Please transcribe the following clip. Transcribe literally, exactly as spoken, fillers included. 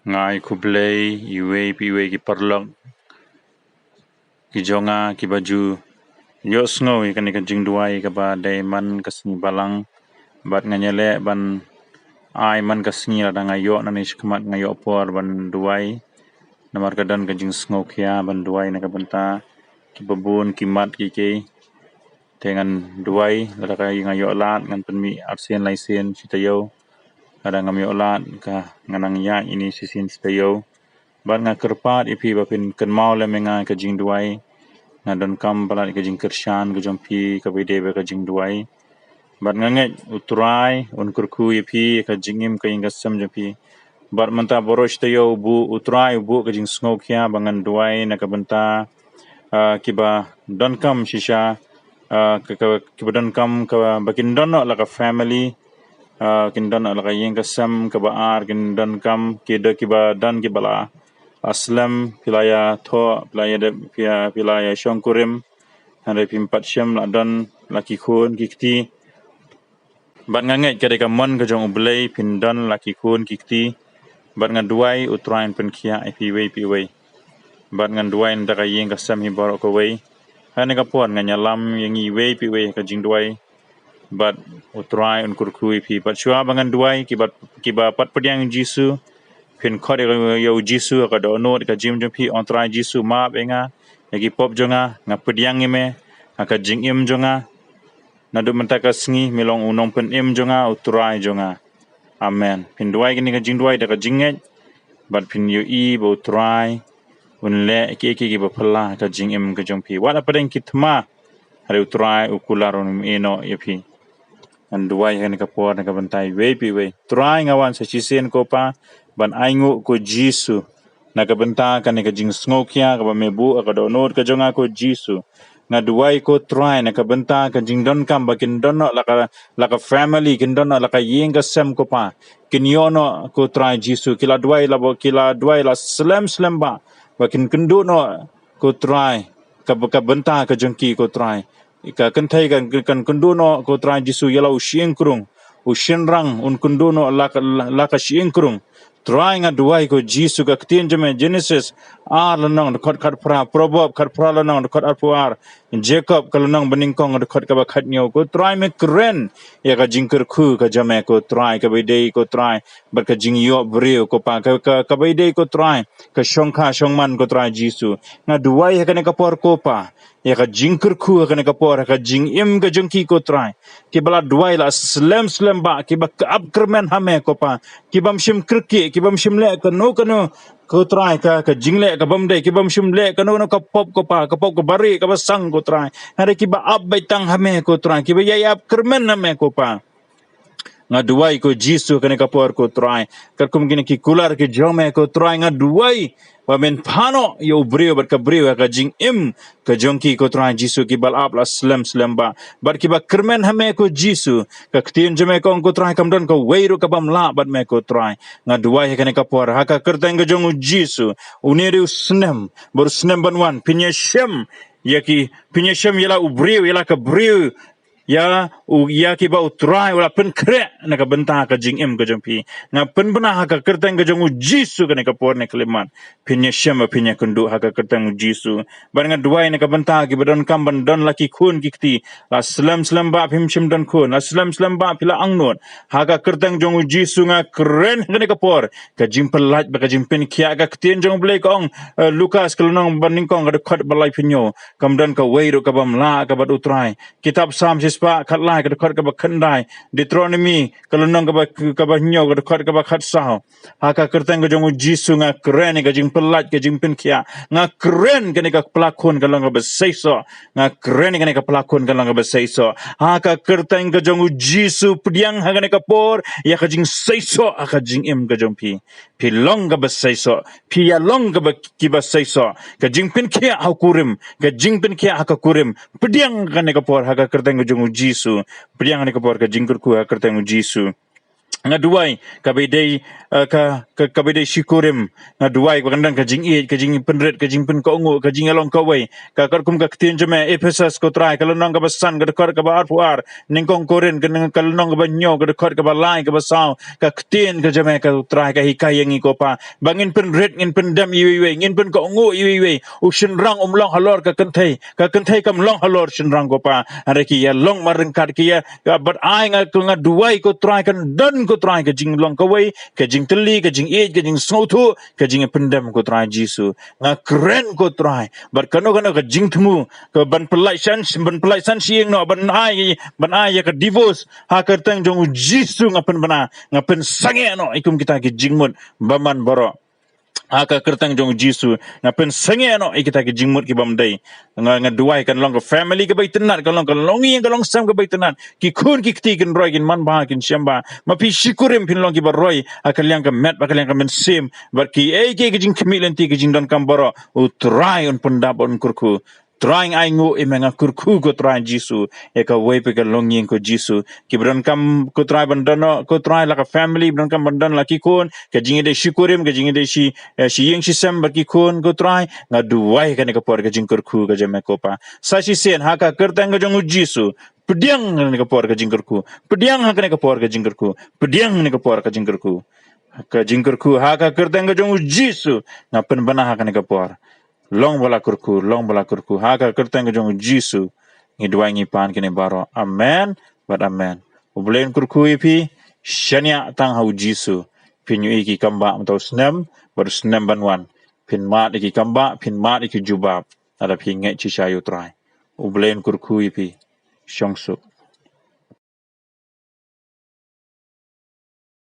Nga ai khublei iwei pa iwei ki paralok ki jong nga kiba ju ïohsngew ïa kane ka jingduwai kaba dei man ka sngi Balang. Bad ngan ïaleh ban ai man ka sngi lada nga ïoh nangne shakhmat nga ïoh por ban duwai. Namar ka don ka jingsngewkhia ban duwai na ka bynta kiba bun ki mat kiei kiei. Te ngan duwai, lada ka ïa nga ïoh lad ngan pynmih arsien laisien shi taïew. Lada ngam ïoh lad ka ngan nang ïaid ïa ini shisien shi taïew. Bad nga kyrpad ïa phi ba phin kynmaw lem ïa nga ka jingduwai. Nga donkam palat ïa ka jingkyrshan ka jong phi kaba ïadei bad ka jingduwai. Bad nga ngeit U Trai un kyrkhu ïa phi ïa ka jingim ka ïing ka sem jong phi. Bad mynta baroh shi taïew u buh U Trai, u buh ka jingsngewkhia ba ngan duwai na ka bynta, ah, kiba donkam shisha, ah, ka, ka, kiba donkam kaba kin don noh la ka family, ah, kin don noh la ka ïing ka sem, kaba ar kin donkam ki da kiba don kiba la, ah, slem, phi la ïathoh, phi la ïa dep, phi, phi la ïashongkurim, hynrei phim pat shym la don la ki khun ki kti. Bad nga ngeit ka dei ka mon ka jong U Blei phin don la ki khun ki kti. Bad nga duwai U Trai un pynkhiah ïa phi iwei pa iwei. Bad ngan duwai na ka bynta ka ïing ka sem hi baroh kawei. Ha kane ka por ngan ïalam ïa ngi iwei pa iwei ha ka jingduwai. Bad U Trai un kyrkhu ïa phi. Bad shuwa ba ngan duwai, kiba, kiba pat pdiang ïa U Jisu, phin khot ïa, ïa U Jisu ha ka dohnud ka jingim jong phi, ong Trai Jisu, map ïa nga ïa ki pop jong nga, nga pdiang ïa me ha ka jingim jong nga. Naduh mynta ka sngi me long U Nongpynim jong nga, U Trai jong nga. Amen. Phin duwai kane ka jingduwai da ka jingngeit bad phin ïohi ba U Trai un leh kiei kiei kiba phylla ha ka jingim ka jong phi. Wat la pdeng ki thma, hynrei U Trai u kular, un ïehnoh ïa phi. Ngan duwai ha kane ka por na ka bynta iwei pa iwei. Trai, nga wan sa shisien ko Pa ban ainguh ko Jisu na ka bynta kane ka jingsngewkhia kaba me buh ha ka dohnud ka jong nga ko Jisu. Nga duwai ko Trai na ka bynta ka jingdonkam ba kin don noh la ka, la ka family, kin don noh la ka ïing ka sem ko Pa. Kin ïoh noh ko Trai Jisu, ki la duwai la ba, ki la duwai la slem slem ba, ba kin kynduh noh ko Trai ka, ka bynta ka jong ki ko Trai. Ka kynthei kan, kan kynduh noh ko Trai Jisu ïa la u shyieng krung. U shynrang un kynduh noh la ka, la, la ka shyieng krung. Trai, nga duwai ko Jisu, ka ktien jong me Genesis ar lynnong dkhot khatphra, Proverb khatphra lynnong dkhot arphew ar, Jakob ka lynnong banyngkong dkhot kaba khathynñiew. Ko Trai, me kren ïa ka jingkyrkhu ka jong me ko Trai, kaba ïadei ko Trai bad ka jingïoh briew ko Pa, ka, ka, kaba ïadei ko Trai ka shongkha shongman ko Trai Jisu. Nga duwai ha kane ka por ko Pa ïa ka jingkyrkhu ha kane ka por ha ka jingim ka jong ki ko Trai, kiba la duwai la slem slem ba, kiba ap kyrmen ha me ko Pa, kibym shym kyrkieh, kibym shym leh kano kano ko Trai ka, ka jingleh kabym dei, kibym shym leh kano kano ka pop ko Pa, ka pop kaba rieh kaba sang ko Trai. Hynrei kiba ap beit tang ha me ko Trai, kiba ïai ap kyrmen ha me ko Pa. Nga duwai ko Jisu ha kane ka por ko Trai, katkum kine ki kular ki jong me ko Trai, nga duwai ba men phah noh ïa u briew bad ka briew ha ka jingim ka jong ki ko Trai Jisu, kiba la ap la slem slem ba bad kiba kyrmen ha me ko Jisu. Ka ktien jong me ka ong ko Trai, kam don kawei ruh kabym lah bad me ko Trai. Nga duwai ha kane ka por ha ka kyrteng ka jong u Jisu, une dei u snem bad u snem ban wan, phin ïashem ïa ki, phin ïashem ïa la u briew, ïa la ka briew, ïa u, ïa kiba u Trai u la pynkhreh na ka bynta ka jingim ka jong phi. Nga pynbna ha ka kyrteng ka jong u Jisu kane ka por ne khyllipmat, phin ïashem, phin ïakynduh ha ka kyrteng u Jisu. Bad nga duwai na ka bynta kiba donkam ban don la ki khun ki kti, la slem slem ba phim shym don khun, la slem slem ba phi la angnud. Ha ka kyrteng jong u Jisu nga kren ha kane ka por ka jingpyllait bad ka jingpynkhiah. Ka ktien jong u Blei ka ong, eh, Lukas ka lynnong banyngkong ka dkhot ba laiphew hynñiew, kam don kawei ruh kabym lah ka bad u Trai. Kitab Salm shispah khatlai ka dkhot kaba khyndai, Deuteronomi ka lynnong kaba, kaba hynñiew ka dkhot kaba khatsaw. Ha ka kyrteng ka jong u Jisu nga kren ïa ka jingpyllait, ka jingpynkhiah. Nga kren kane ka pla khun kan long kaba seisoh. Nga kren ïa kane ka pla khun kan long kaba seisoh. Ha ka kyrteng ka jong u Jisu, pdiang ha kane ka por ïa ka jingseisoh ha ka jingim ka jong phi. Phi long kaba seisoh, phi ïa long kaba, kiba seisoh. Ka jingpynkhiah ha u kurim, ka jingpynkhiah ha ka kurim, pdiang ha kane ka por ha ka kyrteng ka jong u Jisu. Pdiang ha kane ka por ka jingkyrkhu ha ka kyrteng u Jisu. Nga duwai kaba ïadei, eh, ka, ka, kaba ïadei shi kurim. Nga duwai ba kan don ka jingïeit, ka jingpynrit, ka jingpynkohnguh, ka jingïalong kawei. Ka katkum ka ktien jong me, Ephesus, ko Trai, ka lynnong kaba san, ka dkhot kaba arphew ar. Nyngkong Korinth, ka lynnong kaba hynñiew, ka dkhot kaba lai, kaba saw. Ka ktien ka jong me, ko Trai, ka hikai ïa ngi, ko Pa, ba ngin pynrit, ngin pyndem iwei iwei, ngin pynkohnguh iwei iwei. U shynrang um long halor ka kynthei, ka kynthei kam long halor shynrang, ko Pa. Hynrei ki ïalong marryngkat, ki ïa, bad ai nga, nga duwai, ko Trai, kan don, ko Trai, ka jinglong kawei, ka jingtylli, ka jingïeit, ka jingsngewthuh, ka jingpyndem, ko Trai Jisu. Nga kren, ko Trai, bad kano kano ka jingthmu, ka ban pynlait shan, ban pynlait san shi ïing noh, ban ai, ban ai ïa ka divorce, ha ka kyrteng jong u Jisu nga pynbna, nga pynsangeh noh ïa kum kita ki jingmut ba man baroh. Ha ka kyrteng jong u Jisu nga pynsangeh noh ïa kita ki jingmut ki bym dei. Nga, nga duwai kan long ka family kaba itynnad, kan long ka longïing, ka longsem kaba itynnad. Ki khun ki kti kin roi, kin manbha, kin shemba. Ma phi shi kurim phin long kiba roi ha ka liang ka met bad ka liang ka mynsiem. Bad kiei kiei ki jingkhmih lynti, ki jingdonkam baroh, u Trai un pyndap, un kyrkhu. Trai, nga ainguh ïa me, nga kyrkhu, ko Trai Jisu, ïa kawei pat ka longïing, ko Jisu. Kiba donkam, ko Trai, ban don, ko Trai, la ka family ba donkam ban don, la ki khun, ka jingïadei shi kurim, ka jingïadei shi, eh, shi ïing shi sem bad ki khun, ko Trai, nga duwai kane ka por ka jingkyrkhu ka jong me, ko Pa. Sa shisien, ha ka kyrteng ka jong u Jisu, pdiang kane ka por ka jingkyrkhu, pdiang ha kane ka por ka jingkyrkhu, pdiang kane ka por ka jingkyrkhu. Ka jingkyrkhu ha ka kyrteng ka jong u Jisu nga pynbna ha kane ka por. Long ba la kyrkhu, long ba la kyrkhu ha ka kyrteng ka jong u Jisu. Ngi duwai, ngi pan kine baroh. Amen bad amen. U Blei un kyrkhu ïa phi. Shaniah tang ha u Jisu. Phin ïohi ki kambah mynta u snem bad u snem ban wan. Phin mad ïa ki kambah, phin mad ïa ki jubab. Lada phi ngeit shisha ïa u Trai. U Blei un kyrkhu ïa phi. Shong suk.